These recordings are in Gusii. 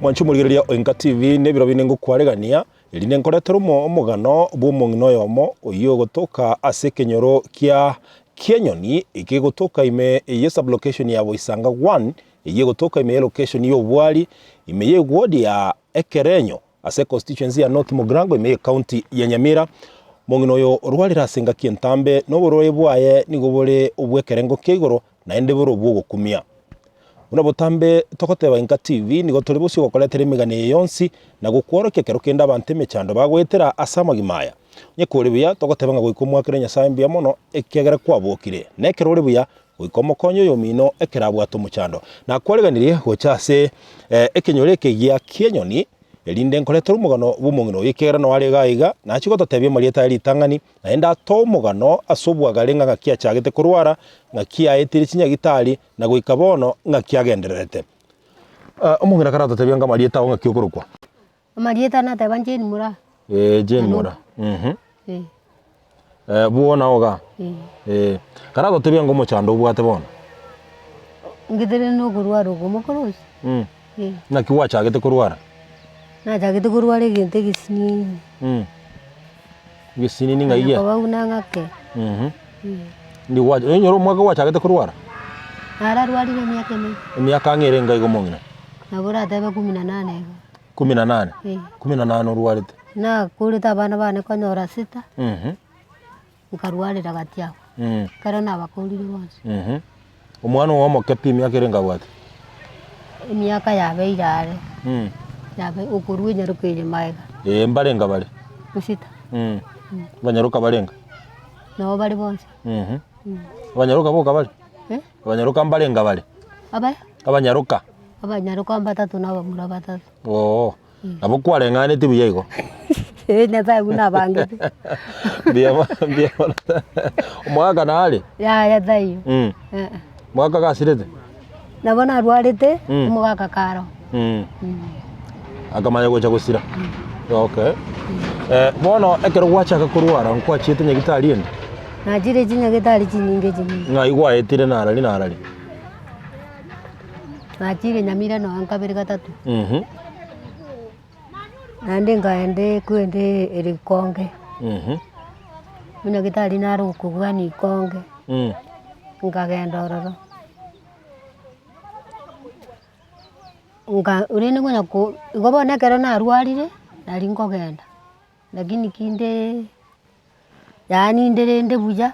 Mwanche omorigereria o Enka TV nebiro binde ngokwaregania, erinde nkoretere omo omogano bw'omong'ina oyomo oyio ogotoka ase ekenyoro kia Kianyoni ekegotoka ime ye sublocation ya Boisanga 1 eyio egotoka ime ye location ya Obwari ime ye ward ya Ekerenyo ase econstituency ya North Mugirango ime ye county ya Nyamira. Omong'ina oyo orwarire ase engaki entambe na oborwaire bwaye nigo bore obw'ekerengo kia igoro naende bore obw'ogokumia. Buna botambe togoteba Inka TV nigo tore bosio gokoretera emegano eye yonsi na gokworokia ekero kende abanto emechando bagoetera ase amagima aya. Onye kore buya togoteba ng'a goika omoakere Nyasae mbuya mono ekiagera kwabokire, na ekero ore buya goika omokonye oyomino ekero abwate omochando. Nakwareganirie gocha ase ekenyoro eke gia Kianyoni erinde nkoretere omogano bw'omong'ina oyo ekiagera noo are iga iga nachie gototebia amarieta aye ritang'ani naende atoe omogano ase obwagare ng'a ng'aki achagete korwara, ng'aki aetire chinyagitari na goika bono ng'aki agendererete. Omong'ina karatotebie ng'a amarieta ao ng'aki okorokwa? Amarieta nateba Jane Mura. Ee Jane Mura. Mhm. Eh. Eh, bwona iga. Eh. Eh, karatotebie ng'a omochando obwate bono? Ngetere nokorwara oko mokorosi. Mm. Eh. Naki gwachagete korwara? Nachagete korwara egento egesinini. Mm. Egesinini ng'ai gia? Koba buna ng'ake. Mhm. Ndi gwa onyore omwaka gwachagete korwara? Nararwarire emiaka emenge. Emiaka ang'e ere enga iga omong'ina? Nabo oratebe kumi na nane iga. Kumi na nane? Eh. Kumi na nane orwarete? Nakorete abana bane konyora sita. Mhm. Nkarwarera gati abwo. Ekero nabakorire bonsi. Omwana ogo omoke pi emiaka ere nkabwate? Emiaka yabeire are. Yabe okorwa enyaroka eye magega. Ee mbarenga bare? Sita. Abanyaroka barenga? Nabo bare bonsi. Abanyaroka boka bare? Eh? Abanyaroka mbarenga bare? Abae? Abanyaroka. Abanyaroka mbatato na abamura batato. Oo. Nabo kwareng'aneti buya igo. Ee Nyasaye buna abangete. Mbuya mo- mbuya mono. Omogaka nare? Yaya taiyo. Mm. Eh. Omogaka gasirete? Nabo narwarete, Mm. omogaka karo. Mm. Akamanya gocha gosira. Okay. Eh, bono ekero gwachaka korwara nkwachiete nyagitari ende? Nachire chinyagitari chinyinge chinyinge. Ng'ai gwaetire narari narari? Nachire Nyamira nonya nkabere gatato. Mhm. Naende nkaenda ekwende ere Ikonge. Mhm. Omonyagetari nare okobwania Ikonge, Mm. nkagenda ororo. Nka rende konya ko igo bono ekero narwarire, nari nkogenda, lakini kinde yaani inde rende buya.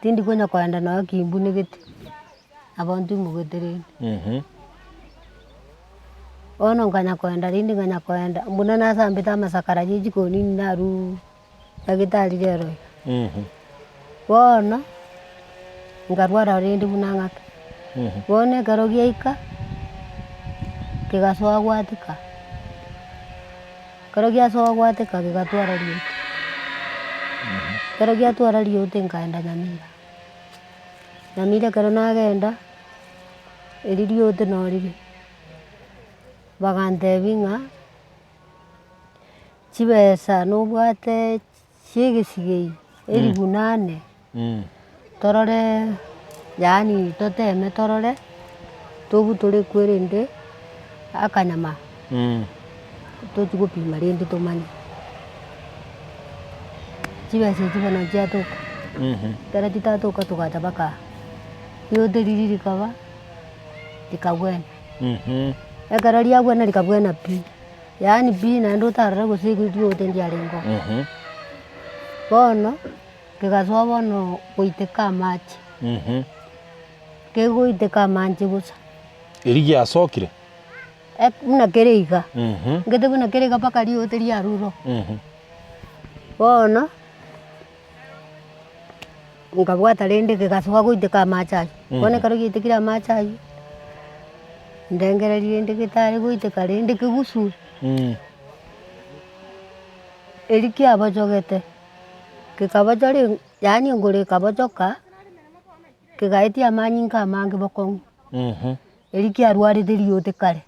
Tindi konya koenda nonya kimbunegete, nabo ntimogete rende. Bono nkanya koenda rende nkanya koenda, buna nasambete amasakara ya ejikoni naruu nyagetari rero iga. Bono, nkarwara rende buna ng'ake, bono ekero giaika, kegasoa gwatika. Ekero giasoa gwateka gegatwara riote. Ekero giatwara riote nkaenda Nyamira. Nyamira ekero nagenda, eri riote no rire, bagantebia ng'a chibesa nobwate chi'egesigei elifu nane, torore yaani toteme torore, tobutore kwerende akanyama tochie gopima rende tomanye. Chibesa echio bono chiatoka, ekero chitatoka togacha mpaka aa, riote riria rikaba rikabwena, ekero riabwena rikabwena pi. Yaani pi naende otarore gose riote ndiarenge oo. Bono, kegasoa bono goiteka amache, kegoiteka amanche bosa. Erio giasokire? Ek- buna kere iga, ngete buna kere iga mpaka riote riarure oo. Bono, nkabwata rende kegasoa goiteka amache aywo, bono ekero giaitekire amache aywo, ndengereria rende getare goiteka rende kegusue, erio kiabochogete, kekabochora yaani engoro ekabochoka, kegaetia amanyinga amange bokong'u, erio kiarwarete riote kare.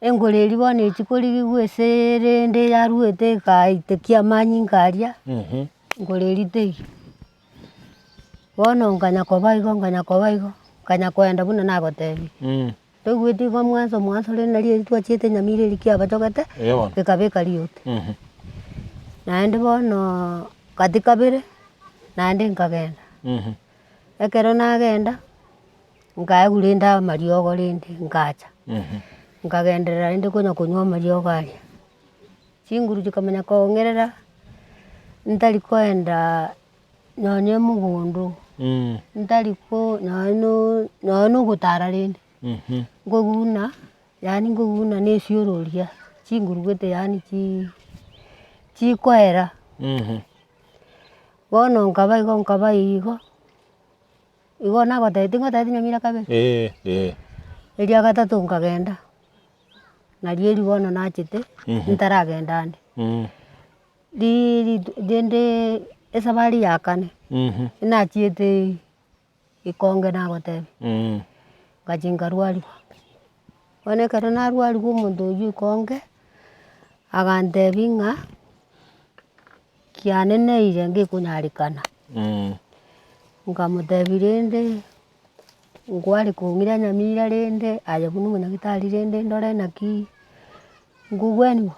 Engoro eria bono echia korigigwa ase rende yaruete ekaitekia amanyinga aria, engoro eria teiyo. Bono nkanya koba igo nkanya koba igo, nkanya koenda buna nagotebia. Toigweti igo mwanso mwanso rende nari eri twachiete nyamira eri kiabachogete, Eeh bono. gekabeka riote. Naende bono gati kabere, naende nkagenda. Ekero nagenda, nkaegwa rende amariogo rende nkacha, nkagenderera rende konya konywa amariogo aria. Chinguru chikamanya kong'erera, ntari koenda nonye mogondo, ntari ko nonye no nonye na ogotara rende, nkoigwa buna yaani nkoigwa buna na esiororia, chinguru gete yaani chi chikoera. Bono nkaba igo nkaba igo, igo nagotebia tingotebeti nyamira kabere? Eria gatato nkagenda, nario erio bono nachete, ntaragenda ande. Ri rende esabari ya kane, nachiete ikonge nagotebia, ngachia nkarwariwa. Bono ekero narwariwa omonto oywo ikonge, agantebia ng'a kiane neire ngekonyarekana. Nkamotebia rende nkware kong'ira nyamira rende aye buna omonyagitari rende ndore naki nkogweniwa.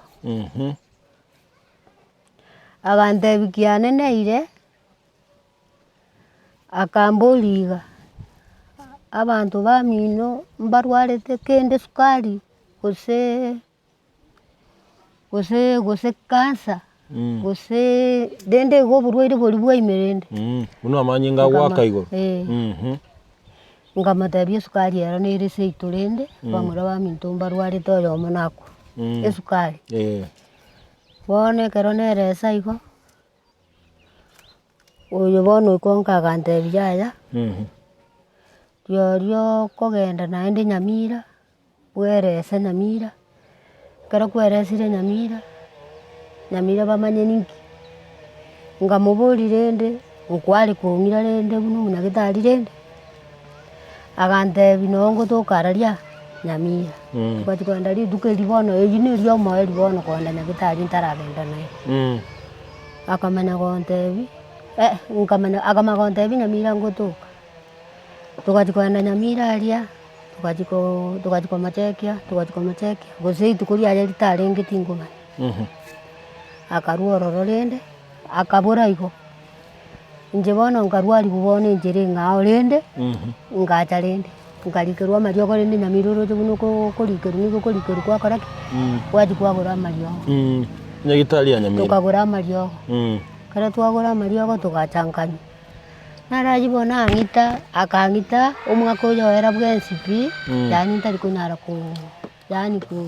Agantebia kiane neire, akamboria iga, abanto bamino mbarwarete kende sukari gose gose gose cancer gose rende igo oborwaire boria bwa ime rende. Buna amanyinga agoaka igoro. Eh. Nkamotebia esukari ero nere seito rende, bamura baminto mbarwarete oyomo nakwa, esukari. Bono ekero nere esa igo, oyo bono oikonka agantebia yaya, rirorio okogenda naende nyamira, bwerese nyamira, ekero kweresire nyamira, nyamira bamanye ninki. Nkamoboria rende, nkware kong'ira rende buna omonyagetari rende, agantebia noo ngotoka araria nyamira. Togachia kogenda rituko erio bono erio nerio omoerio bono kogenda nyagetari ntaragenda naende. Akamanya gontebia, eh nkamanya akamanya gontebia nyamira ngotoka. Togachia kogenda nyamira aria, togachia koo togachia komochekia togachia komochekia, gose rituko riaye ritarenge tingomanya. Akarwa ororo rende, akabora igo, inche bono nkarwariwa bono enchera eng'ao rende, ngacha rende, nkarikerwa amariogo rende nyamira oroche buna oko okorikerwa nigo okorikerwa kwakora ki? Gwachia kwagora amariogo. Nyagetari ya Nyamira. Tokagora amariogo, ekero twagora amariogo togacha nkanywa. Narachi bono ang'ita, akang'ita, omwaka oyo oera bwensi pi, yaani ntari konyara ko yaani ko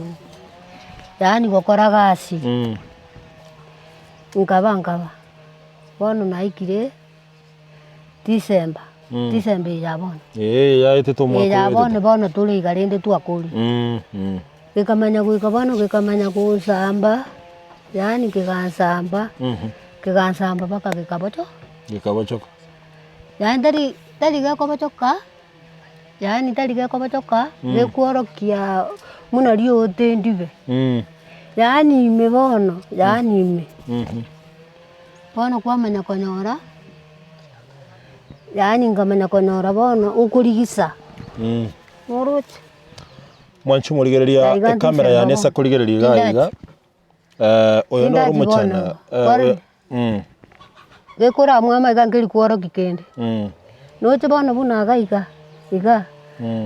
yaani gokora gasi. Nkaba nkaba, bono naikire December, December eye ya bono. Eeh yaetete omwaka Eye ya oetete. bono bono tore iga rende twakorire. Gekamanya goika bono gekamanya gonsamba, yaani kegansamba, kegansamba mpaka gekabocho. Gekabochoka. Yaani tari tari gekobochoka, yaani tari gekobochoka, gekworokia buna riote ndibe. Yaani ime bono, yaani ime. Bono kwamanya konyora, yaani nkamanya konyora bono okorigisa, noroche. Mwanche morigereria Na iga ekamera yane ntisema ase bo. korigereria iga iga. Tindachi. Eh, oyo noro Tindachi bono omochana. Eh, Kore- oyo- mm, Gekoramwama iga nkeri kworokia kende. Noche bono buna iga iga, iga,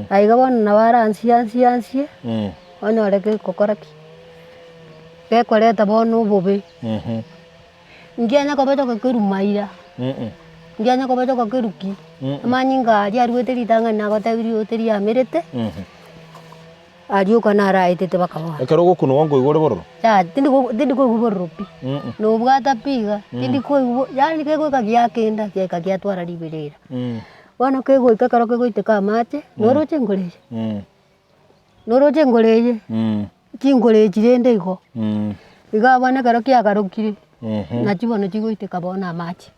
aiga bono nabo aransie ansie ansie, onyore gegokora ki? Gekoreta bono obobe. Nkianya kobochoka kerwa maira, nkianya kobochoka kerwa ki, amanyinga aria aruete ritang'ani nagotebirie ote riamerete. Aria okwo naraetete mpaka bono. Ekero ogokunwa nkoigwa ore bororo? Yaya tindi ko tindi koigwa bororo pi, nobwata pi iga, tindi koigwa yaani kegoika giakenda giaika giatwara riberera. Bono kegoika ekero kegoiteka amache, noroche engoro eye, noroche engoro eye, chingoro echi rende igo, iga bono ekero kiagarokire, nachi bono chigoiteka bono amache,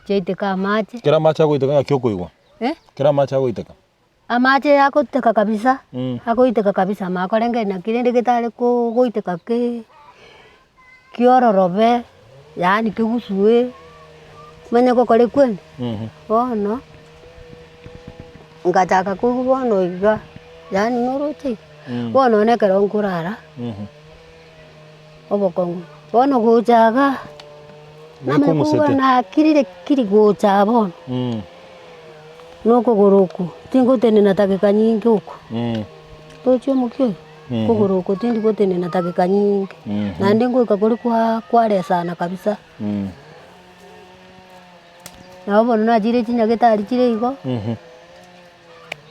chiaiteka amache. Ekero amache agoiteka ng'aki okoigwa? Ekero amache agoiteka? Amache agoiteka kabisa, agoiteka kabisa makorenge naki rende getare ko goiteka ke kiororobe, yaani kegusue, manye gokora ekwende. Bono, ngachaka koigwa bono iga. Yaani noroche iga, bono nonye ekero nkorara, obokong'u, bono gocha igaa, namanya Bwekong'usete. kobua nakirire kiri gocha aa bono, na okogoro oko, tingotenena dakika nyinge oko, tochi omokia oyo, okogoro oko tindi gotenena dakika nyinge, naende ngoika koria kwa kwaresana kabisa. Nabo bono nachire chinyagetari chire igo.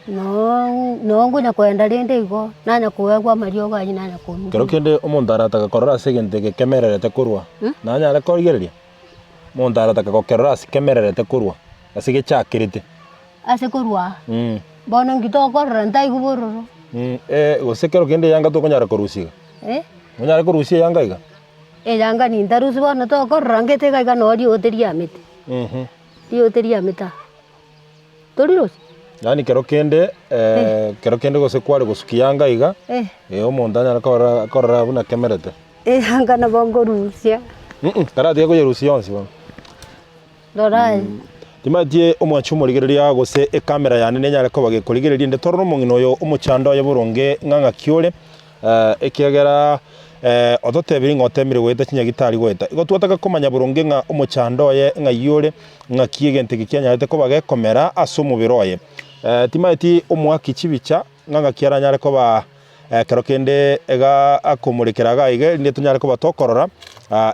Noo noo nkonya koenda rende igo, nanya koegwa amariogo ayio nanya konywa. Kero kende omonto arataka korora ase egento eke kemererete korwa, nanyare korigereria? Omonto arataka gokerora ase kemererete korwa, ase gechakerete. Ase korwa aa, bono inki tokorora ntaigwa bororo. Gose kero kende eyanga tokonyara korusia iga? Onyare korusia eyanga iga? Eyanga nintarusia bono tokorora ngete iga iga noo riote riamete, riote riamete aa. Tori roche? Yaani kero kende kero kende gose kware gosukia yanga iga, eh omonto anyare korora korora buna kemerete. Eyanga nabo nkorusia. Taratiga koyerusia yonsi bono. Rora aye. Timanyeti omwanchi omorigereria gose ekamera yane nenyare koba gekorigereria inde torore omong'ina oyo omochando oye boronge ng'a ng'aki ore, ekiagera ototebirie ng'a otemire goeta chinyagitari goeta. Igo twataka komanya boronge ng'a omochando oye ng'ai ore, ng'aki egento eke kianyarete koba gekomera ase omobere oye. Timanyeti omoaki chibicha ng'a ng'aki aranyare koba Ekero kende iga akomorekera iga iga erinde tonyare koba tokorora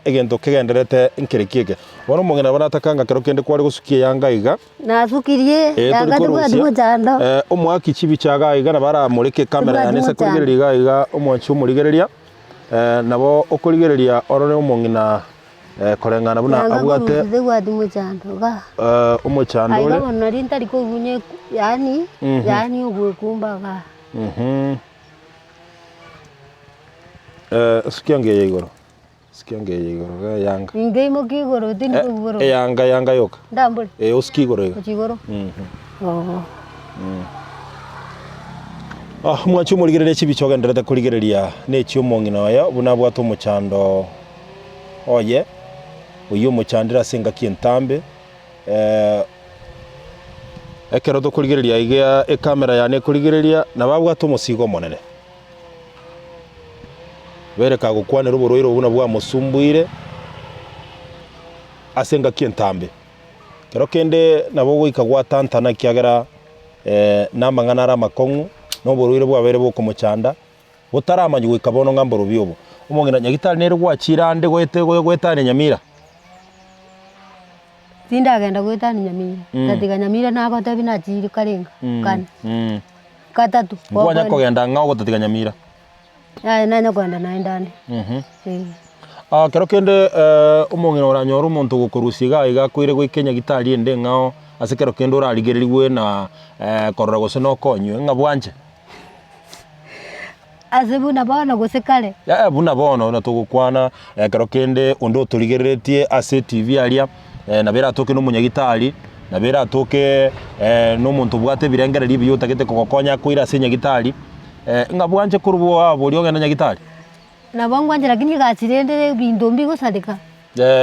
egento kegendererete nkereki eke. Bono omong'ina nabo nataka ng'a kero kende kware gosukia eyanga iga, Nasukirie, eh, tori yanga tobwati korusia, mochando. omoaki chibicha iga iga nabo aramoreke ekamera Tobwati yane ase mochando. korigereria iga iga omwanchi omorigereria, nabo okorigereria orore omong'ina koreng'ana buna Yanga abwate korusia tobwati mochando igaa. omochando Aiga ore. bono nari ntari kogunya eku yaani, yaani ogwekumba igaa. Sukia enga eye igoro, sukia enga eye igoro iga eyanga. Inche imokia igoro tindi kobua igoro. Eyanga eyanga yoka. Ndambore? Eh osukie igoro iga. Gochia igoro? Oo. Mwanche omorigereria chibicha ogendererete korigereria na echia omong'ina oye buna abwate omochando oye, oyio omochandire ase engaki entambe. Ekero tokorigereria iga ekamera yane ekorigereria, nabo abwate omosigo omonene. Bere kagokwanera oborwaire obwo buna bwamosumbuire ase engaki entambe. Kero kende nabo ogoika gwatantana ekiagera na amang'ana are amakong'u, na oborwaire bwabeire bokomochanda, botaramanywa goika bono ng'a mborobio obo. Omong'ina nyagetari nere gwachire ande goete goetania Nyamira. Tindagenda goetania Nyamira, tatiga Nyamira nagotebia nachire karenga kane, gatato. Nkwanya kogenda ng'a ogotatiga Nyamira? Yaya nanya kogenda naende ande, eh. Kero kende omong'ina oranyore omonto ogokorusia iga iga akoire goika enyagitari ende eng'ao ase kero kende orarigererigwe na korora gose nokonywe ng'a bwanche. Ase buna bono gose kare. Yaya buna bono buna togokwana, ekero kende onde otorigereretie ase etibi aria, nabo eratoke na omonyagitari, nabo eratoke na omonto obwate ebirengererio ebiya otagete kogokonya akoire ase enyagitari, ng'a bwanche korwa bwabo oria ogende nyagitari. Nabo ngwanche lakini egasi rende ebinto mbigosareka.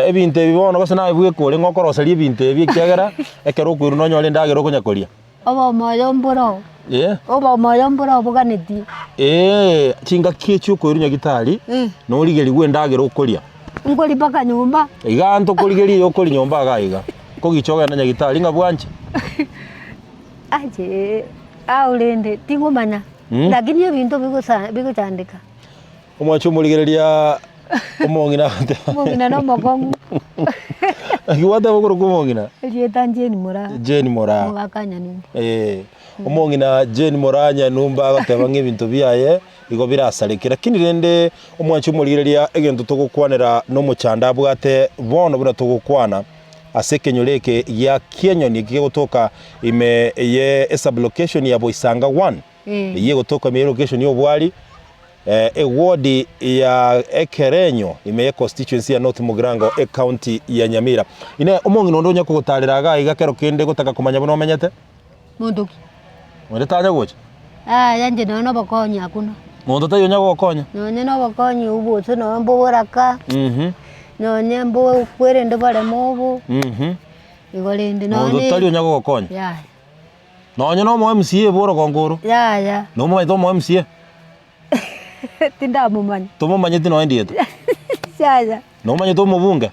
Ebinto ebi bono gose naye bweka ore ng'a okoroseria ebinto ebi ekiagera, ekero okoirwa nonyore endagera okonya koria. Obomoyo mboro, Eh. obomoyo mboro oboganetie. Eeh, chingaki echi okoirwa nyagitari, norigerigwe endagera okoria. Nkoria mpaka nyomba. Igaa ntokorigeria iga okoria nyomba igaa iga, nkogicha ogende nyagitari ng'a bwanche. Ache ao rende tingomanya, lakini ebinto bigosa bigochandeka. Omwancha omorigereria omong'ina agoteba. Omong'ina na omokong'u. Naki gwateba okorokwa omong'ina? Erieta Jane Moraa. Jane Moraa. Omogaka Nyanumba. Eh, omong'ina Jane Moraa Nyanumba agoteba ng'a ebinto biaye igo birasareke. Lakini rende omwancha omorigereria egento togokwanera na omochando abwate bono buna togokwana ase ekenyoro eke gia Kianyoni eki kegotoka ime ye esublocation ya Boisanga one. Eyio egotoka ime y'elocation y'obwari, eward ya Ekerenyo ime ye constituency ya North Mugirango ecounty ya Nyamira. Inee, omong'ina onde onya kogotarera iga iga kero kende gotaka komanya buna omenyete? Monto ki? Onde tanya gocha? Yaya inche nonya na obokonyi hakuna. Monto taiyo onya gogokonya? Nonye na obokonyi obwo gose nonye mboboraka, nonye mbokwerende boremo obo, igo rende Monto nonye tari onya gogokonya? Yaya. Nonye na omo MCA bwa orogongo oro. Yaya. Nomomanyete omo MCA? Tindamomanya. Tomomanyeti nonye ndieta? Yaya. Nomanyete omobunge?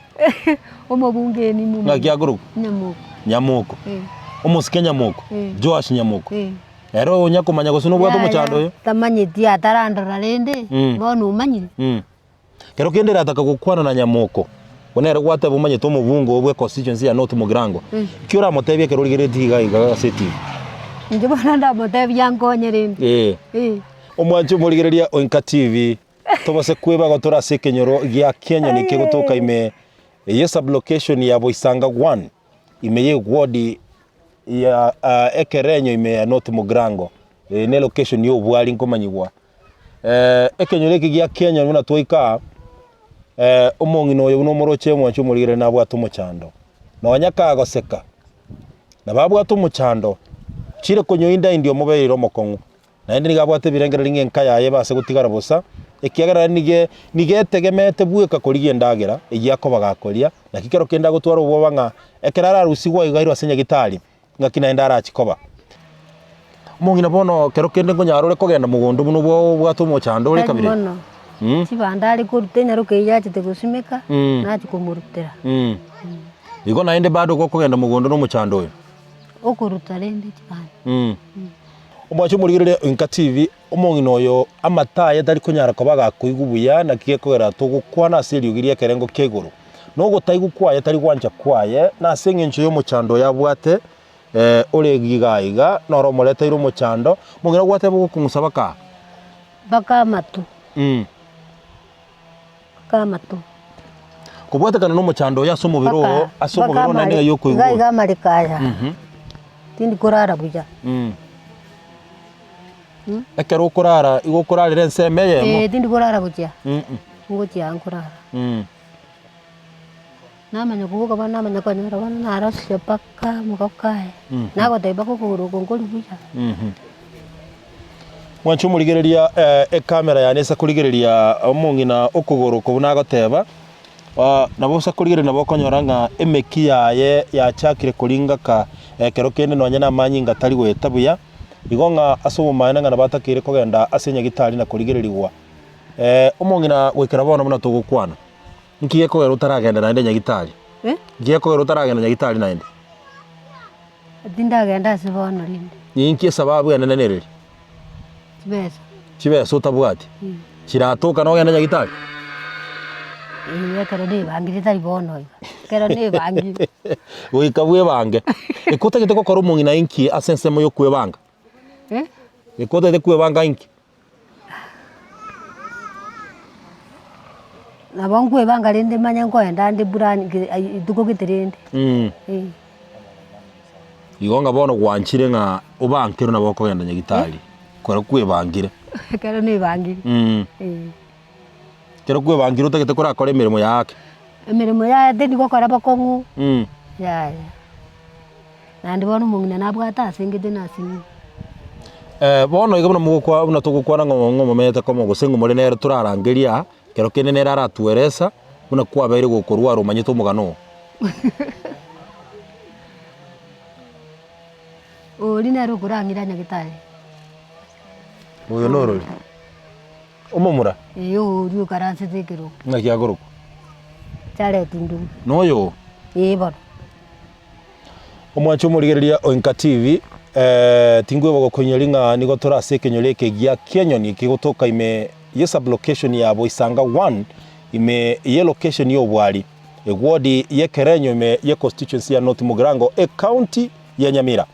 Omobunge ee nimomanyete. Ng'aki akorokwa? Nyamoko. Nyamoko. Eh. Omosike Nyamoko? Eh. Joash Nyamoko? Eh. Ere onya komanya gose nobwate omochando oyo? Tamanyeti atarandora rende, bono omanyire. Kero kende erataka gokwana na Nyamoko, buna ere gwateba omanyete omobunge oo bwe constituency ya North Mugirango, ki oramotebie ekero origereretie iga iga ase etibi? Inche bono ndamotebie ankonye rende. Ee. Eh. Omwanche omorigereria o Inka TV, tobase kweba gotore ase ekenyoro gia Kianyoni kegotoka ime ye sublocation ya Boisanga 1 ime ye ward ya Ekerenyo ime ya North Mugirango. Eye ne location ya obwari nkomanyigwa. Ekenyoro eke gia Kianyoni buna twaika aa, omong'ina oyo buna omoroche omwanche omorigereria nabwate omochando. Nonya kagoseka, nabo abwate omochando, chire konyoinda indi omobeire omokong'u. Naende nigo abwate ebirengererio ng'a enka yaye ebase gotigara bosa, ekiagera nigo nigo etegemeete bweka korigia endagera eyio akoba gakoria, naki kero kende agotwara obwoba ng'a ekero ararusigwe aiga airwe ase nyagitari, ng'aki naende arachie koba. Omong'ina bono kero kende nkonyara ore kogenda mogondo buna obwo obwate omochando ore Tari kabere. mono. Chibando are koruta enyaroka eyio yachete gosimeka, nachia komorutera. Igo naende bado gokogenda mogondo na omochando oyo. Okoruta rende chibando. Omwanche omorigereria Inka TV, omong'ina oyo amato aye tari konyara koba agakoigwa buya naki gekogera togokwana ase eriogi ri'ekerengo kia igoro. Na ogotaigwa kwaye tari gwancha kwaye, na ase engencho y'omochando oyo abwate ore iga iga, noro omoreteire omochando, omong'ina gwateba ogokong'usa baka. Baka amato. Baka amato. Kobwatekana nomochando oyo ase omobere oo, ase omobere oo naende ng'ai okoigwa. Iga iga amareko aya, tindi korara buya. Ekero okorara, igo okorarera ensemo eyemo? Eeh tindi korara gochia, ngochia aa nkorara. Namanya koboka bono namanya konyora bono narosire mpaka amagoko aya, nagotebia mpaka okogoro oko nkori buya. Mwanche omorigereria ecamera yane ase korigereria omong'ina okogoro oko buna agoteba, nabo ase korigereria nabo okonyora ng'a emeki yaye yachakire koringaka ekero kende nonye na amanyinga tari goeta buya, igo ng'a ase obomaene ng'a nabo atakeire kogenda ase nyagitari na korigererigwa. Omong'ina goikera bono buna togokwana, nki gekogera otaragenda naende nyagitari? Nki gekogera otaragenda nyagitari naende? Tindagenda ase bono rende. Ninki esababu enene nereri? Chibesa. Chibesa otabwati? Chiratoka nogende nyagitari? Eeh ekero nebangire tari bono iga, ekero nebangire. Goika bwebange. Eke otagete gokora omong'ina inki ase ensemo ya okwebanga? Eke otagete kwebanga inki? Nabo nkwebanga rende manye nkoenda nde plan ge ai rituko gete rende eh. Igo ng'a bono gwanchire ng'a obankerwe nabo okogenda nyagitari, kore kwebangire. Ekero nebangire eh. Ekero kwebangire otagete korakore emeremo yake. Emeremo yaye teri gokora bokong'u, yaya. Naende bono omong'ina nabwate ase ngete na ase ng'ina. Bono iga buna mogokwa buna togokwana ng'a ng'a omomenyete komo gose ng'a more nere torarangerie aa, ekero kende nere aratueresa, buna kwabeire gokorwara omanyete omogano oo. Oria nere okorang'ira nyagetari. Oyo norori? Omomura? Ee oria okaransete ekerogo. Ng'aki akorokwa? Jared Ndugu. Noyo oo? Ee bono. Omwanche omorigereria o Inka TV, tinkweba gokoinyori ng'a nigo tore ase ekenyoro eke gia Kianyoni kegotoka ime ye sublocation ya Boisanga 1 ime ye location ya Obwari, eward ye Kerenyo ime ye constituency ya North Mugirango ecounty ya Nyamira.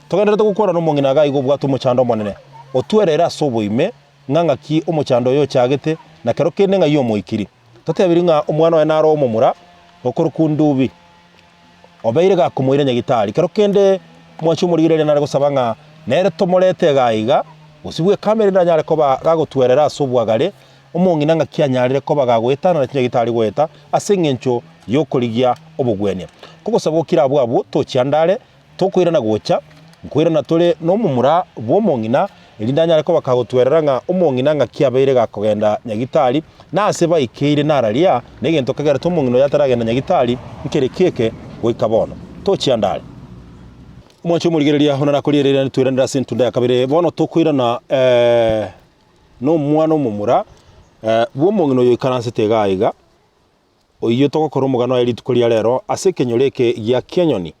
Togendererete gokwana nomong'ina iga iga obwate omochando omonene, otwerere ase oboime ng'a ng'aki omochando oyo ochagete na kero kende ng'ai omoikiri. Totebirie ng'a omwana oye naro omomura okorokwa Ndubi, obeire gakomoira nyagitari. Kero kende mwanche omorigereria nare gosaba ng'a nere tomorete iga iga, gose bw'ekamera ende anyare koba gagotwerera ase obwagare, omong'ina ng'aki anyarire koba gagoetanana chinyagitari goeta ase eng'encho y'okorigia obogwenia. Kogosaba gokire abwo abwo tochia ande are, Tokoirana gocha, nkoirana tore nomomura bw'omong'ina, erinde anyare koba kagotwerera ng'a omong'ina ng'aki abeire gakogenda nyagitari, na ase baikeire nararia, na egento kegerete omong'ina oyo ataragenda nyagitari, nkereki eke goika bono. Tochia ndare. Omwanche omorigereria buna nakoriereria nitweranere ase entunda ya kabere bono tokoirana na omwana omomura bw'omong'ina oyo oikaransete iga aiga, oyio togokora omogano aye rituko ria rero ase ekenyoro eke gia Kianyoni,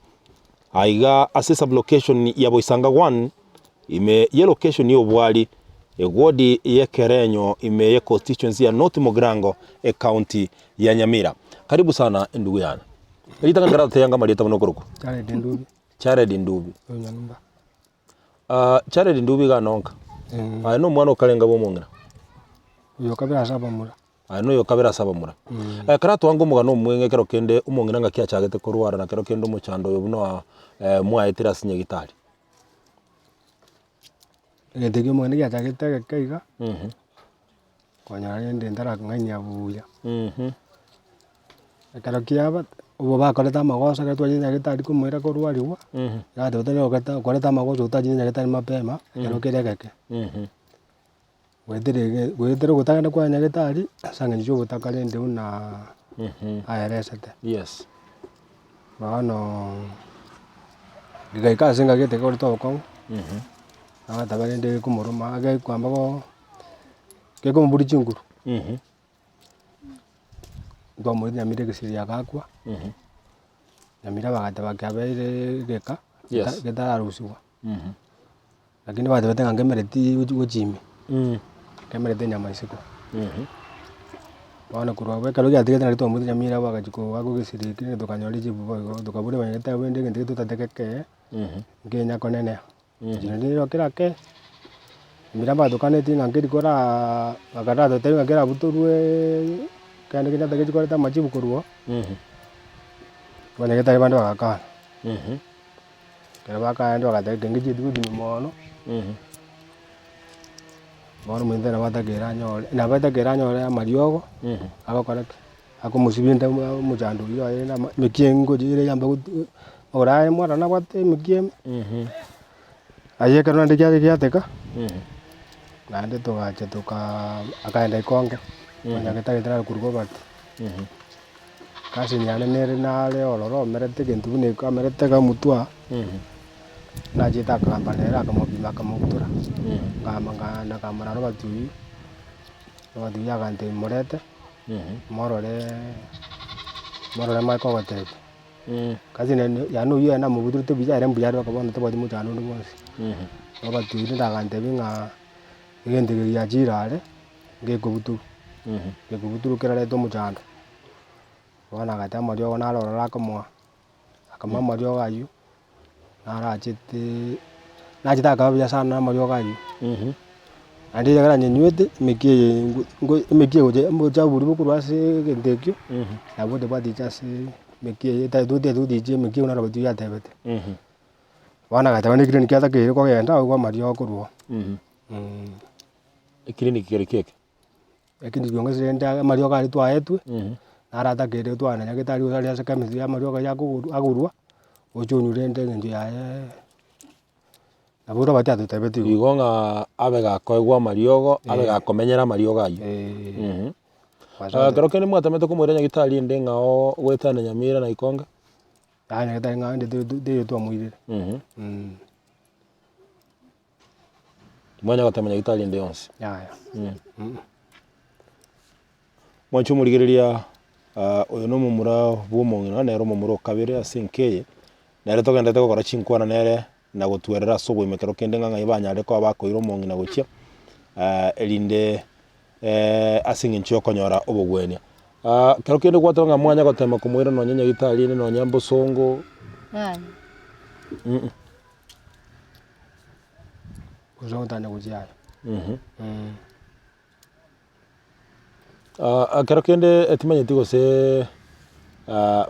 aiga ase esublocation ya Boisanga one, ime y'elocation ya Obwari, eward y'Ekerenyo ime ye constituency ya North Mugirango, ecounty ya Nyamira. Karibu sana endugu yane. Ritang'ani karatotebia amarieta buna okorokwa. Jared Ndubi. Jared Ndubi. Onyarumba. Ah, Jared Ndubi iga nonka. Aye na omwana okarenge bwa omong'ina. Oyo okabere ase abamura. Aye noyo okabere ase abamura. Ekero atwanga omogano omweng'e ekero kende omong'ina ng'aki achagete korwara na kero kende omochando oyo buna mwaetire ase nyagitari. Egento ekio omong'ina giachagete egeke iga, konyora rende ntarakong'ainia buya. Ekero kiaba, obo bakorete amagoso ekero twachire nyagetari komoira korwariwa, agateba tari ogete okorete amagoso otachire nyagetari mapema, ekero kere egeke. Goetera ege goetera ogotagenda kwa nyagetari, ase eng'encho ya obotaka rende buna aeresete. Yes. Bono, rigaika ase engaki gete koreta obokong'u, agateba rende gekomoroma gekwamba go gekomoburia chinguru. Ntwamoirire Nyamira egesiri agakwa, Nyamira bagateba kiabeire egeka, Yes. getararusiwa. Lakini batebete ng'a nkemereti gochi gochi ime, nkemereti enyama isiko. Bono korwa abwo ekero giatigete nario twamoete Nyamira abwo agachia koakwa egesiri ekio tokanyora richibu boigo tokaboria abanyagitari rende egento ekio totagete gekee, nkenya konenea. Naende nigo kera kee, Nyamira mbatokaneti ng'a nkeri koraa bakaratotebia ng'a kerabutorwe kende kenyatta gechi koreta amachibu korwa oo, abanyagitari bande bagakana. Ekero bakaenda bagateba ekenge chieti gochia nyuma mono, bono omonto nabo atakeire anyore, nabo atakeire anyore amariogo, agokora ki? Akomosibia inde omochando oyio oye na emekia engochi ere yambe gotu magoro aye mwarora nabwate emekia ime, aye ekero naende kiacha giateka, naende togacha tokaa akaenda ikonge, onye getari korwa kobati. Cousin yane nere nare ororo omerete egento buna eke amerete iga omotwe aa, nachete akagamba nere akamopima akamobutora, nkagamba nkaenda nkamorora Robert oyio, Robert oyio agantebia morete, morore morore manye kogotebia. Cousin yane oyio ere namobutorete buya ere mbuya are mpaka bono tabwati mochando onde bwonsi. Robert oyio rende agantebia ng'a egento eke giachire are, ngekobutorwa, ngekobutorwa kerarete omochando. Bono agateba amariogo naro ororo akomoa, akamoa amariogo aywo, naracheteee nachete akaba buya sana na amariogo aywo. Naende ekero anyenywete, emekia eye ngo ngo emekia egocha obochafu boria bokorwa ase egento ekio, nabwo tobwatiche ase emekia eye etari totagete goticha emekia buna Robert oywo atebete. Bono agateba na eclinic atakeire kogenda aigwe amariogo korwa oo. Eclinic kere ki eke? Lakini kiongozi rende amariogo aria twaetwe, naro atakeire twane nyagetari gose aria ase chemist ya amariogo aywo akogorwa agorwa, oche onywe rende eng'encho yaye nabo Robert atotebetie igo. Igo ng'a abe gakoegwa amariogo, abe gakomenyera amariogo aywo. Eh. Ekero kende mwatemete komoira nyagetari ende ng'ao goetana Nyamira na Ikonge? Yaya nyagetari ng'ao ende teiyo twamoirire. Timwanya gotema nyagetari ende yonsi. Yaya. Mwanche omorigereria oyo na omomura bwa omong'ina nere omomura o kabere ase enka eye, nere togenderete gokora chinkwana nere na gotwerera ase oboime ekero kende ng'a ng'ai banyarire koba bakoira omong'ina gochia erinde ase eng'encho ya okonyora obogwenia. Ekero kende gwateba ng'a mwanya gotema komoira nonye nyagetari ende nonye mbosongo. Yaya. Gose gotanya gochia aye. Ekero kende timanyeti gose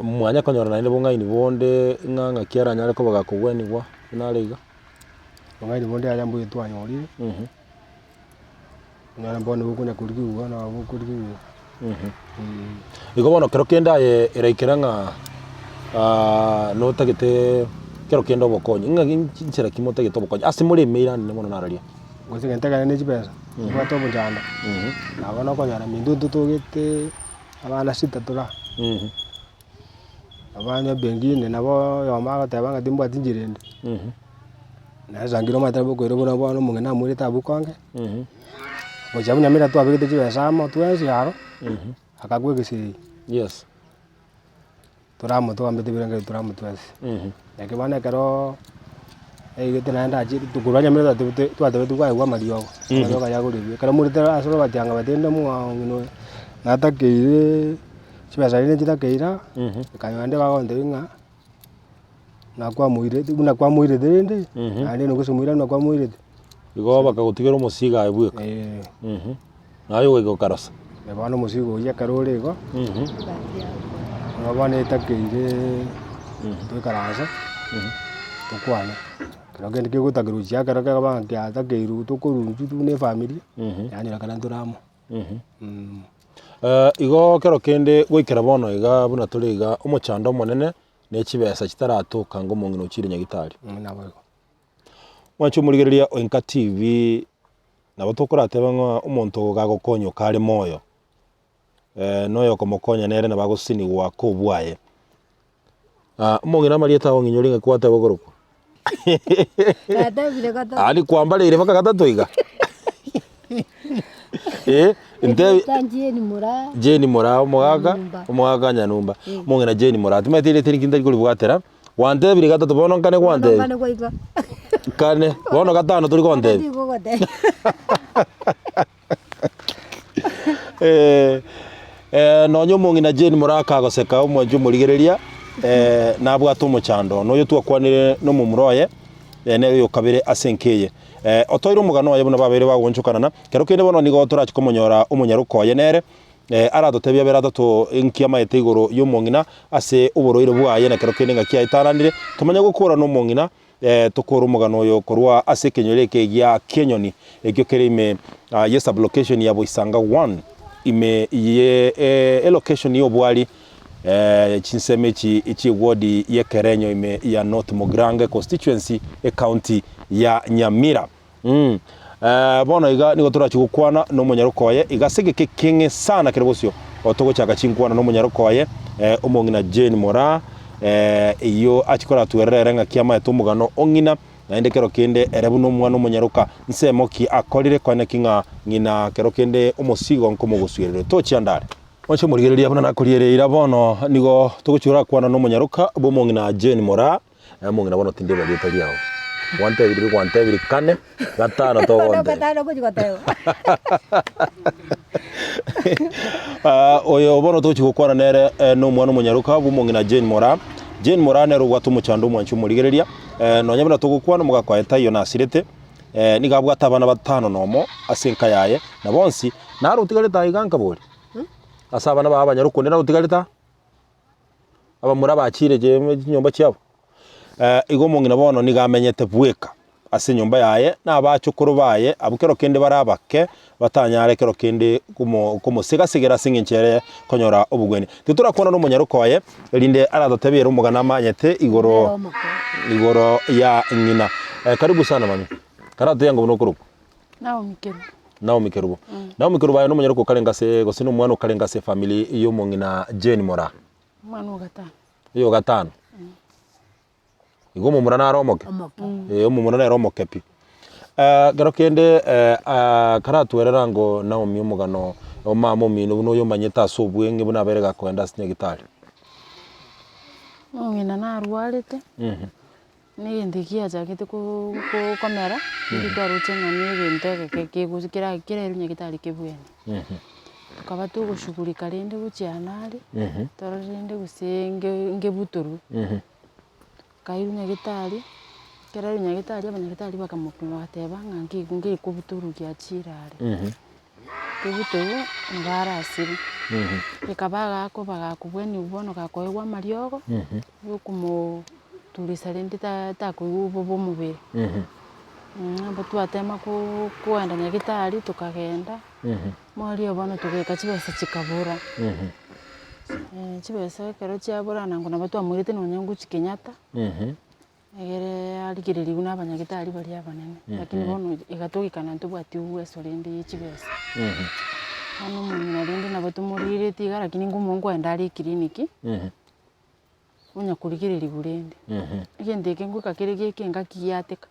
mwanya konyora naende bong'aini bonde ng'a ng'aki aranyare koba gakogwenigwa buna are iga. Obong'aini bonde aria mbuya twanyorire, onyore bono bokonya korigigwa nabo bokorigigwa. Igo bono kero kende aye eraikera ng'a notagete kero kende obokonyi, ng'a nchera ki motagete obokonyi ase more emeira nene mono nararia? Gose egento ekere ne chibesa, tobwate omochando, na bono okonyora minto ntotogete abana sita tore aa. Abande bengine nabo oyomo agoteba ng'a timbwati nchera ende, naye saa ngine omanyete nabo okoira buna bono omong'ina amoirete abwo konge, gochia abwo Nyamira twabegete chibesa amo twensi aro, akagwa egesegi. Yes. Tore amo twambete ebirengererio tore amo twensi. Naki bono ekeroooo aigete naende achiete korwa Nyamira twatebete twatebetiwe kwaigwa amariogo, amariogo aya agorerwe. Ekero morete ase Robert angabete inde omong'ina oyo, natakeire chibesa rende nchitakeire, ekanyora rende bagontebia ng'a nakwamoirete buna kwamoirete rende, naende nogose moirane buna kwamoirete. Igo bakagotigera omosigo aye bweka. Eeh. Naye ogoika okarosa. Na bono omosigo oyio ekero ore igo, nigo bono etakeire toikaranse, tokwane. Ekero kende kegotakerwa gochia ekero kekoba ng'a kiatakeirwe tokorwa intwe buna efamiri, yanyora ekero ntore amo. Igo kero kende goikera bono iga buna tore iga, omochando omonene ne chibesa chitaratoka ng'a omong'ina ochire nyagitari. Naboigo. Mwanche omorigereria o Enka TV, nabo tokoratebe ng'a omonto ogo gagokonyoka are moyo, noyo okomokonya nere nabo agosesenigwa kobwaye. Omong'ina amarieta ao ng'inyore ng'aki gwateba okorokwa? Natebire gatato. Yaani kwambareire mpaka gatato iga? Eh, ntebi Erieta Jane Moraa. Jane Moraa omogaka, Nyanumba. omogaka Nyanumba. Omong'ina Jane Moraa, timanyeti erieta eri ntari koribwatera, Gwantebire gatato bono nkane Bono gwantebia. nkane gwaika. Kane, bono gatano tori gontebia. Tigogotebia. Eh, eh, nonya omong'ina Jane Moraka agoseka omwanchi omorigereria, eh, nabwate omochando. Noyo twakwanire nomomura oye, eh, nere oyo kabere ase enka eye. Eh, otoire omogano oye buna babeire bagoonchokanana, kero kende bono nigo torachi komonyora omonyaroka oye nere, Aratotebie abere atato inki amaete igoro y'omong'ina ase oborwaire bwaye na kero kende ng'aki aetananire, tomanye gokora nomong'ina, tokore omogano oyo korwa ase ekenyoro eke gia Kianyoni ekio kere ime ye sublocation ya Boisanga one ime ye elocation y'obwari chinsemo echi chi'ewodi y'Ekerenyo ime ya North Mugirango econstituency ecounty ya Nyamira. Bono iga nigo torache gokwana nomonyaroka oye, iga ase egeka ekeng'e sana kere bosio, togochaka chinkwana nomonyaroka oye, omong'ina Jane Moraa, eyio achia koratwerera ere ng'aki amaete omogano o ng'ina, naende kero kende ere buna omwana omonyaroka, nsemo ki akorire koeneki ng'a ng'ina kero kende omosigo nkomogosuerere. Tochia ndare. Oche omorigereria buna nakoriere eira bono nigo togochia korakwana nomonyaroka bw'omong'ina Jane Moraa, Naye omong'ina bono tindeba rieta riao. Gwantebirie gwantebirie kane, gatano Bono togontebia. gatano ogochi goteba. Ah, oyo bono togochi gokwana nere eh, nomwana omonyaroka bw'omong'ina Jane Moraa. Jane Moraa nere obwate omochando omwanchi omorigereria, eh, nonya buna togokwana omogaka oye taiyo nasirete, eh, nigo abwate abana batano nomo ase enka yaye, na bonsi, naro otigarete aiga nkabori, ase abana baye abanyaroka onde naro otigarete aa? Abamura bachiire chinyomba chiabo. Igo omong'ina bono nigo amenyete bweka ase enyomba yaye, na abachokoro baye abwo kero kende bare abake, batanyare kero kende komosega-segera ase eng'encho ere konyora obogwenia. Titorakwana nomonyaroka oye, erinde aratotebie ere omogano amanyete igoro igoro ya ng'ina. Karibu sana mami, karatotebie ango buna okorokwa. Naomi Kerubo. Naomi Kerubo. Naomi Kerubo aye nomonyaroka okarenge ase gose nomwana okarenge ase efamiri y'omong'ina Jane Moraa? Omwana o gatano. Oyo o gatano. Igo omomura nare omoke? Omoke. Eh, omomura nere omoke pi. Ekero kende karatwerera ango Naomi omogano o mama omino buna oyo omanyete ase obweng'e buna abeire gakoenda ase nyagetari. Omong'ina narwarete. Na egento ekio giachagete komera, nigo twaroche ng'a na egento egeke kegocha kera kerairwe nyagetari kebwene. Tokaba togoshughulika rende gochia aa aria, torore rende gose nge ngebutorwe, tokairwa nyagetari, ekero airwe nyagetari abanyagetari bakamopima bagateba ng'a nki ngekobutorwa giachire are. Kebutorwe nabo arasire, ekaba agakoba gakobweniwa bono gakoegwa amariogo, yokomoo turisa rende ta takoigwa obobe omobere. Nabo twatema koo koenda nyagetari tokagenda, moerio bono togaika chibesa chikabora, chibesa ekero chiabora nango nabo twamoirete nonye ngochia Kenyatta, egere arigereriwe na abanyagetari baria abanene, lakini bono iga togikana ntobwati uweso rende ye chibesa. Bono omong'ina rende nabo tomorigeretie iga lakini ngomo nkoenda are eclinic. Onya korigererigwa rende. Egento eke ngoika kere geke engaki giateka.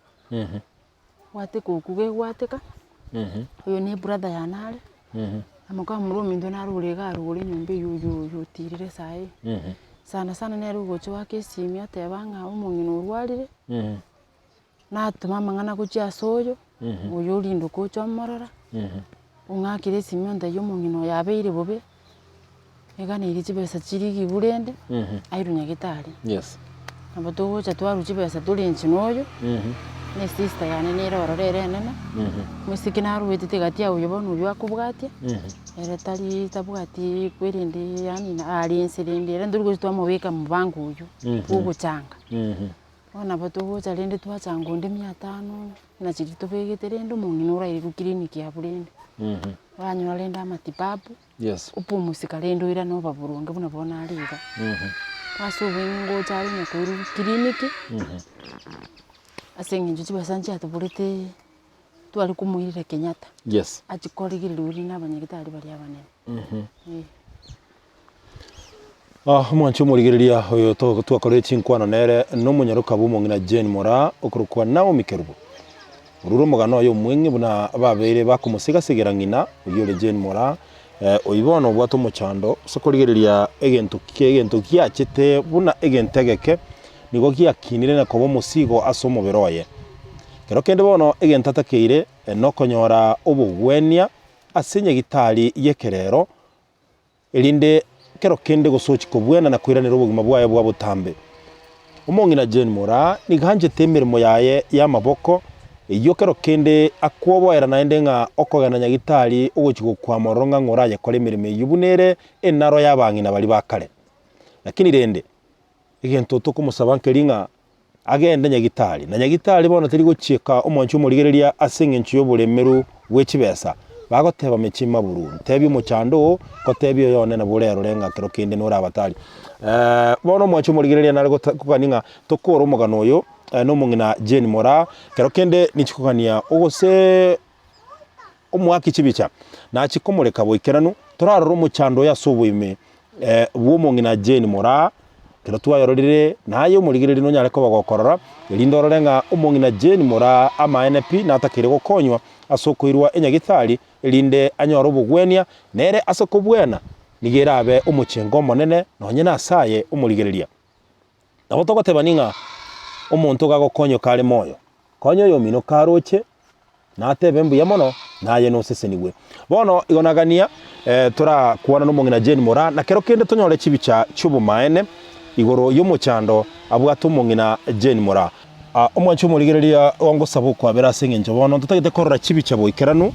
Gwateka okwo gegwateka, oyo ne ebrother yane are, na moka momura ominto naro ore iga arure enyomba eywo oywo oywo otirire saii. Sana sana nere ogocha oaka esimi oteba ng'a omong'ina orwarire, natoma amang'ana gochia ase oyo, oyo orindoka ocha omorora, ong'akere esimi ontebia omong'ina oyo abeire bobe, Eganeirie chibesa chirigigwe rende, airwe nyagetari. Yes. Nabo togocha twarwa chibesa tore inche na oyo, na esister yane nere ororo ere enene, omosike naruetete gati ya oyo bono oywo akobwatia, ere tari tabwati kwerende yaani are inse rende ere ntori gocha twamobeka mobango oywo, bwa ogochanga. Bono nabo togocha rende twachanga onde mia tano, na chiria tobegete rende omong'ina orairwe clinic abwo rende, oranyora rende amatibabu. Yes. Opumsika rende oirane oba boronge buna bono are iga. Ase obweng'e ngocha are onye koirwa clinic, ase eng'encho chibesa nchiatoborete tware komoirera Kenyatta. Yes. Achie korigereriwa rinde abanyagitari baria abanene. Eh. Ah, omwanchi omorigereria oyo to- twakorire chinkwana nere nomonyaroka bw'omong'ina Jane Moraa okorokwa Naomi Kerubo. Orure omogano oye omweng'e buna babeire bakomosiga-sigera ng'ina oyio ore Jane Moraa, oyio bono obwate omochando ase korigereria egento ki egento giachete buna egento egeke, nigo giakinire na koba omosigo ase omobere oye. Kero kende bono egento atakeire nokonyora obogwenia ase nyagitari y'ekerero, erinde kero kende gose ochia kobwena na koiranera obogima bwaye bwa botambe. Omong'ina Jane Moraa nigo anchete emeremo yaye y'amaboko, eyio kero kende akwoboera naende ng'a okogenda nyagitari ogochia gokwama ororo ng'a ng'o orayekore emeremo eyio buna ere enaro y'abang'ina baria ba kare. Lakini rende, egento tokomosaba nkeri ng'a agende nyagitari, na nyagitari bono teri gochieka omwanchi omorigereria ase engencho y'oboremeru bwe chibesa, bagoteba mechie maburu, ntebie omochando oo, ngotebie oyo one nabo orerore ng'a kero kende norabatari. Bono omwanchi omorigereria nare gota kogania ng'a tokore omogano oyo na omong'ina Jane Moraa, kero kende ninchi kogania ogose omoaki chibicha, nachie komoreka boikeranu, torarore omochando oye ase oboime bw'omong'ina Jane Moraa, ekero twayororire naye omorigereria nonyare koba gokorora, erinde orore ng'a omong'ina Jane Moraa amaene pi natakeire gokonywa ase okoirwa enyagitari, erinde anyore obogwenia, nere ase kobwena nigo erabe omochengo omonene nonye nase aye omorigereria. Nabo togotebani ng'a omonto gagokonywa kare moyo, konya oyomino karoche, natebe mbuya mono, naye nosesenigwe. Bono igo nagania torakwana nomong'ina Jane Moraa, na kero kende tonyore chibicha chi'obomaene igoro y'omochando abwate omong'ina Jane Moraa. Omwanchi omorigereria ongosaba okwabera ase eng'encho bono ntotagete korora chibicha boikeranu,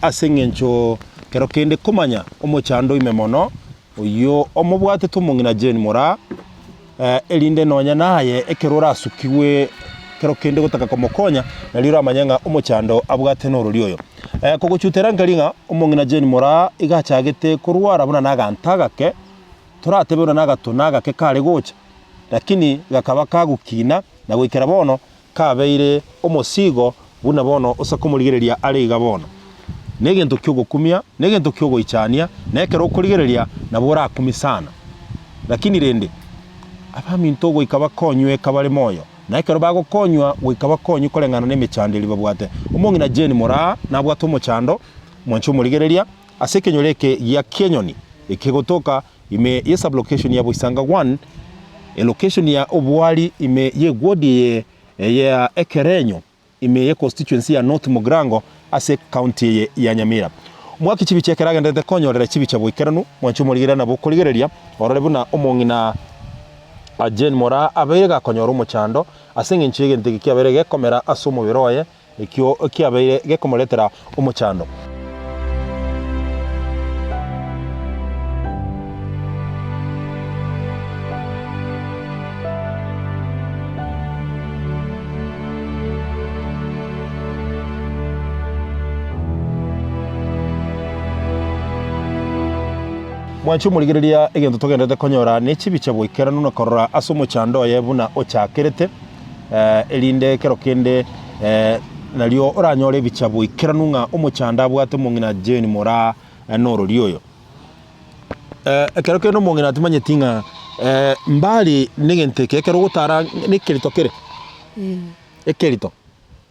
ase eng'encho kero kende komanya omochando ime mono Oyio omobwatete omong'ina Jane Moraa, erinde nonya naye ekero orasukigwe kero kende gotaka komokonya, nario oramanye ng'a omochando abwate norori oyo. Kogochutera nkeri ng'a omong'ina Jane Moraa iga achagete korwara buna naganto agake, toratebe buna nagatona agake kare gocha, lakini gakaba kagokina na goikera bono kabeire omosigo buna bono ose komorigereria are iga bono. Negento ki'ogokumia, negento ki'ogoichania, na ekero okorigereria nabo orakumie sana. Lakini rende, abaminto goika bakonywe kabare moyo, na ekero bagokonywa goika bakonywe koreng'ana nemechando eria babwate. Omong'ina Jane Moraa nabwate omochando, mwanche omorigereria, ase ekenyoro eke gia Kianyoni ekegotoka ime ye sublocation ya Boisanga one, elocation ya Obwari ime y'eward eye ya Ekerenyo ime ye constituency ya North Mugirango ase ecounty eye ya Nyamira. Omwaki chibicha ekero agenderete konyorera chibicha boikeranu, mwanche omorigereria nabo okorigereria orore buna omong'ina Jane Moraa abeire gakonyora omochando ase eng'encho y'egento eke kiabeire gekomera ase omobere oye Ekio kiabeire gekomoretera omochando. Mwanche omorigereria egento togenderete konyora ne chibicha boikeranu na korora ase omochando oye buna ochakerete. erinde ekero kende nario oranyore ebicha boikeranu ng'a omochando abwate omong'ina Jane Moraa norori oyo. Ekero kende omong'ina timanyeti ng'a. Mbari negento eke ekero ogotara nekerito kere? Ekerito.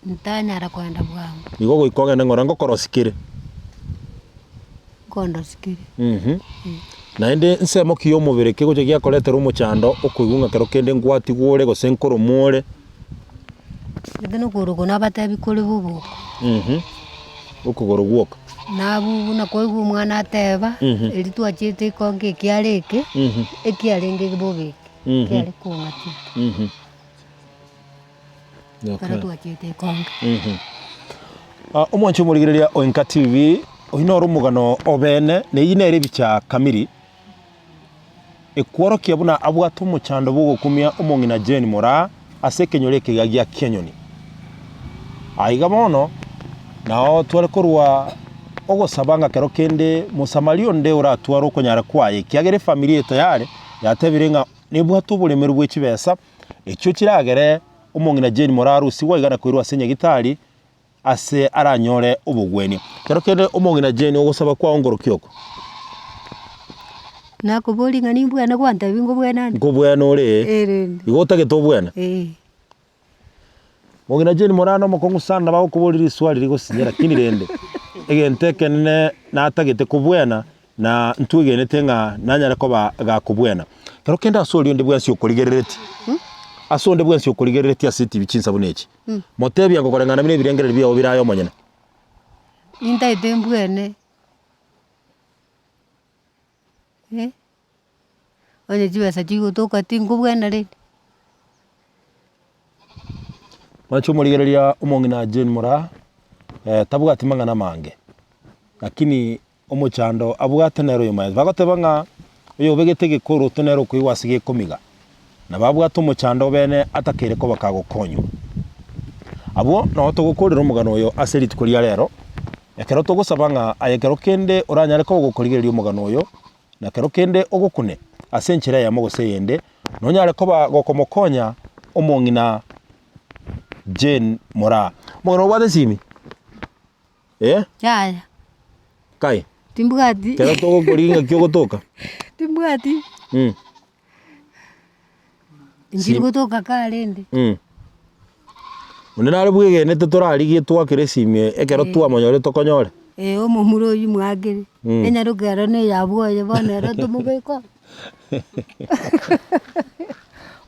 Ntanyara kogenda bwango. Igo goika ogende ng'ora ngokorosi kere. Nkondosi kere. Naende nsemo ki y'omobere kegocha giakoretera omochando okoigwa ng'a kero kende ngwatigwa ore gose nkoromwa ore? Gete nokogoro oko nabatebi kore bobe oko. Okogoro gwoka. Nabwo buna kwaigwa omwana ateba, erio twachiete ekongo ekiare eke, ekiarenge bobe eke, kiare kong'atia. Ekero twachiete ekongo. Omwanchi omorigereria o Enka TV, oyio noro omogano obeene, na eyio nere ebicha kamiri, ekworokia buna abwate omochando bw'ogokumia omong'ina Jane Moraa ase ekenyoro ekiya gia Kianyoni. Aiga bono, nao tware korwa ogosaba ng'a kero kende Mosamaria onde oratware okonyara kwaye, ekiagera efamiri eye tayari yatebire ng'a nebwate oboremeru bwe chibesa, echio chiragere omong'ina Jane Moraa arusigwe aiga na koirwa ase nyagitari ase aranyore obogwenia. Kero kende omong'ina Jane ogosaba kwao ngorokia oko? Nakoboria ng'a nimbwene gwantebia nkobwene ande? Nkobwene ore ee. Ee rende. Igo otagete obwene? Ee. Mong'ina Jane morana omokong'u sana nabo agokoboria riswali rigosinya lakini rende egento ekenene natagete kobwena na ntwegenete ng'a nanyare koba gakobwena. Kero kende ase oria onde bwensi okorigereretie, ase onde bwensi okorigereretie ase etibi chinsa buna echi, motebie ngokoreng'ana buna ebirengererio biao bire aye omonyene. Nintaete mbwene, eh, onye chibesa chigotoka tinkobwena rende. Mwanche omorigereria omong'ina Jane Moraa, tabwati mang'ana amange, lakini Omochando abwate nere oyomaete. Bagoteba ng'a oyobegete egekoroto nere okoigwa ase gekomiga, nabo abwate omochando obene atakeire koba kagokonywa. Abwo nao togokorera omogano oyo ase rituko ria rero, ekero togosaba ng'a aye kero kende oranyare koba gokorigereria omogano oyo, na kero kende ogokune ase enchera eyemo gose eyende, nonyare koba gokomokonya omong'ina Jane Moraa. Omong'ina obwate esimi? Eh? Yaya. Kai. Timbwati. Kero togokorigia ng'aki ogotoka? Timbwati. Mm. Inchiri gotoka karende. Mm. Onde nare bwegenete torarigie twakere esimi eye ekero twamonyorire tokonyore? Ee omomura oyio mwakere, Mm. enyaroka ero na eyabwo oye bono ero tomobeke oo.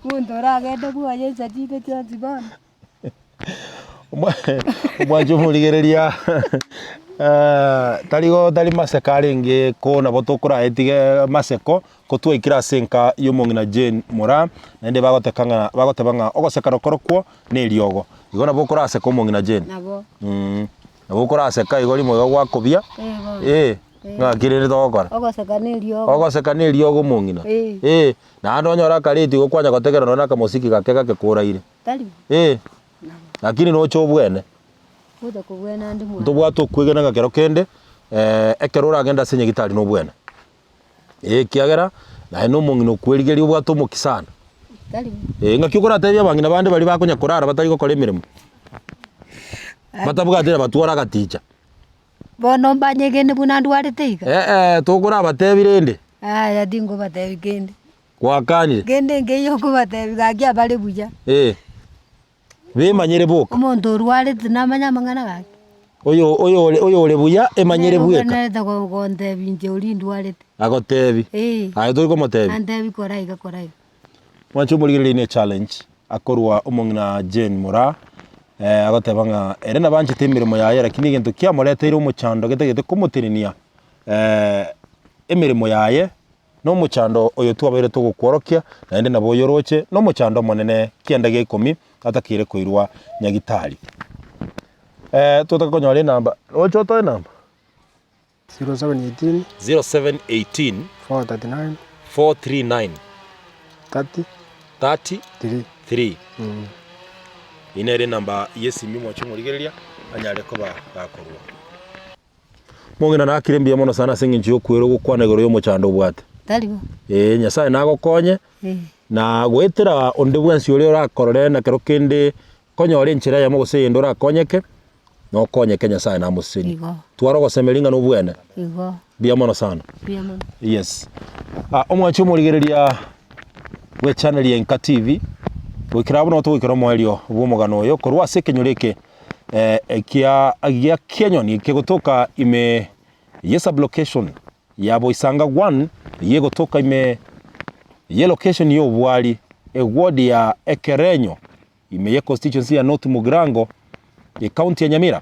Omonto oragende bwoye insa chinde chionsi bono. Omwancha omorigereria tari go tari maseko arenge ko nabo tokoraetige maseko, ko twaikire ase enka ya omong'ina Jane Moraa, naende bagoteka ng'a bagoteba ng'a ogoseka nakorokwo na eriogo. Igo nabo okoraseke omong'ina Jane? Nabo. Nabo okoraseka igo rimo iga gwakobia, Eh bono. ng'aki rende togokora? Ogoseka na eriogo. Ogoseka na eriogo omong'ina? Eh. Naende onyore akareti igo kwanya gotegerera nonye na akamosiki gake gake koraire. Tari bo. Eh, Nabo. lakini noche obwene. Gocha kobwena ande mwane. Ntobwate okwegena ng'a kero kende, ekero oragende ase nyagitari nobwene. Eh, ekiagera, naye na omong'ina okwerigeria obwate omokia sana. Tari bo. Eh, ng'aki okoratebie abang'ina bande baria bakonya korara batari gokora emeremo? Batabwati na batware agaticha. Bono mbanyegene buna ndwarete iga? Eh eh, tokorabatebi rende. Yaya tinkobatebi kende. Gwakanire. Kende nkeiyo nkobatebi gaki abare buya. Eh. Bemanyere boka. Omonto orwarete namanye amang'ana gaki. Oyo oyore oyore buya emanyere Nere bweka. obwenerete go- gontebi inche oria ndwarete. Agotebi. Eh. Aye tori komotebi. Antebi kora iga kora iga. Mwanche omorigereria ne challenge akorwa omong'ina Jane Moraa eh, agoteba ng'a ere nabanchete emeremo yaye lakini egento kiamoreteire omochando getagete komotenenia eh, emeremo yaye Nomochando oyo twabeire togokworokia, naende nabo oyoroche, nomochando omonene kianda gia ikomi atakeire koirwa nyagitari. Eh, totake konyora enamba, oche otoe enamba? 0718 0718 439 439 30 30 3 3 Eyio nere enamba y'esimi mwache omorigereria anyare koba gakorwa. Mong'ina nakire mbuya mono sana ase eng'encho y'okwera ogokwana igoro y'omochando obwate. Tari bo. Ee, Nyasae nagokonye, Eh. na goetera onde bwensi oria orakorore na kero kende konyora enchera eyemo gose eyende orakonyeke, nokonyeke Nyasae namosesenie. Igo. Twara ogosemeria ng'a nobwene. Igo. Mbuya mono sana. Mbuya mono. Yes. Ah, omwanchi omorigereria. Bw'echannel ya Inka TV, goikera abwo nabo togoikera omoerio bw'omogano oyo korwa ase ekenyoro eke ekia gia Kianyoni kegotoka ime ye sublocation ya Boisanga 1 eyio egotoka ime ye location ya Obwari eward ya Ekerenyo ime ye constituency ya North Mugirango ecounty ya Nyamira.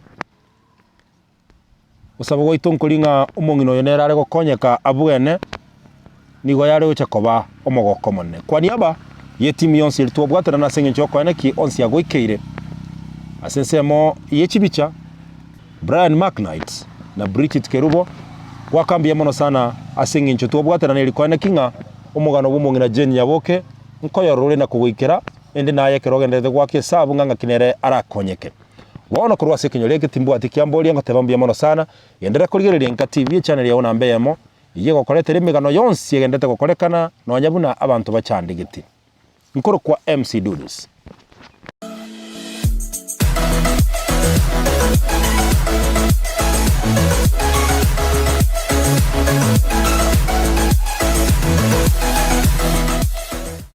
Gosaba gwaito nkori ng'a omong'ina oyo nere are gokonyeka abwene, nigo yare gocha koba omogoko omonene. Kwa niaba y'etimu yonsi eria twabwaterana ase engencho y'okoena ki onsi agoikeire ase ensemo ye chibicha, Brian McKnight na Bridget Kerubo, goaka mbuya mono sana ase engencho twabwaterana eri koena ki ng'a omogano bw'omong'ina Jane Nyaboke nkoyorora ore na kogoikera, ende naye ekero ogendererete goaka esabu ng'a ng'aki nere arakonyeke. Bono korwa ase ekenyoro eke timbwati kiamboria ngoteba mbuya mono sana, genderera korigereria Enka TV echannel yao namba eyemo, eyio egokoretera emegano yonsi egenderete gokorekana nonya buna abanto bachandegete. Nkorokwa MC Dudus.